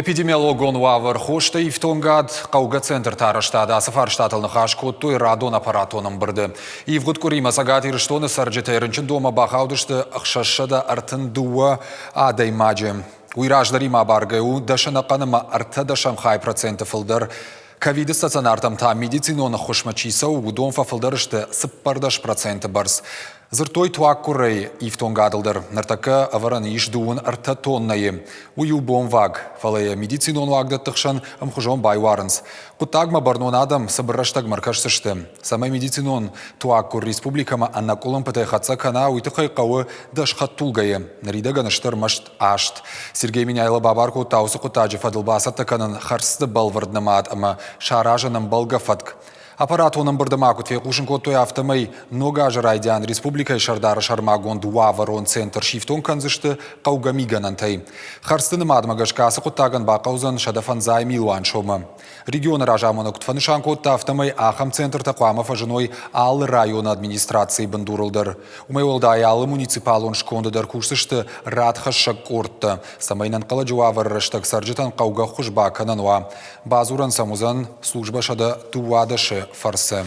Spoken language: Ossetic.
Эпидемиологон уавӕр, хостӕ ифтонгад, хъӕугӕ центрты арӕзтад ацы фарстатыл ныхас кодтой радон аппаратон ӕмбырды. Ивгъуыд къуыримӕ Цӕгат Ирыстоны цӕрджытӕй рынчындонмӕ бахаудысты 632 адӕймаджы. Уый раздӕримӕ абаргӕ у дӕс ӕнӕхъӕн ӕмӕ ӕртӕ дӕсӕм хай проценты фылдӕр. Ковиды стационартӕм та медицинон ӕххуысмӕ чи цӕуы, уыдон фӕфылдӕр сты 14% бӕрц. Дзырдтой туаггуырӕй ифтонгадыл дӕр. Ныртӕккӕ ӕвӕрӕн ис дыууын ӕртӕ тоннӕйы. Уый у бонваг, фӕлӕ йӕ медицинон уагдӕтты хсӕн ӕмхуызон байуарынц. Хъуыддагмӕ бӕрнон адӕм цыбыр рӕстӕгмӕ ӕркӕсдзысты. Цӕмӕй медицинон туаггуыр республикӕмӕ ӕнӕкъуылымпытӕй хӕццӕ кӕна, уый тыххӕй хъӕуы дӕс хӕдтулгӕйы. Ныридӕгӕн сты ӕрмӕст аст. Сергей Меняйло бабар кодта уыцы хъуыддаджы фӕдыл бацӕттӕ кӕнын хӕрдзты бӕлвырд нымад ӕмӕ саразын ӕмбӕлгӕ фӕтк. Аппаратон ӕмбырды ма куыд фехъусын кодтой, афтӕмӕй ног азы райдиан республикӕйы сӕрдары сӕрмагонд уавӕрон центр сифтонг кӕндзысты хъӕугӕ мигӕнӕнтӕй. Хӕрдзты нымадмӕ гӕсгӕ ацы хъуыддагӕн бахъӕудзӕн 105 милуан сомы. Регионы разамонӕг куыд фӕнысан кодта, афтӕмӕй ахӕм центртӕ хъуамӕ фӕзыной алы районы администрацийы бындурыл дӕр. Уымӕй уӕлдай алы муниципалон сконды дӕр кусдзысты радхӕссӕг къордтӕ, цӕмӕй ӕнӕнхъӕлӕджы уавӕры рӕстӕг цӕрджытӕн хъӕугӕ ӕххуыс бакӕнӕн уа. Бадзурӕн сӕм уыдзӕн службӕ 112-ы фӕрцы.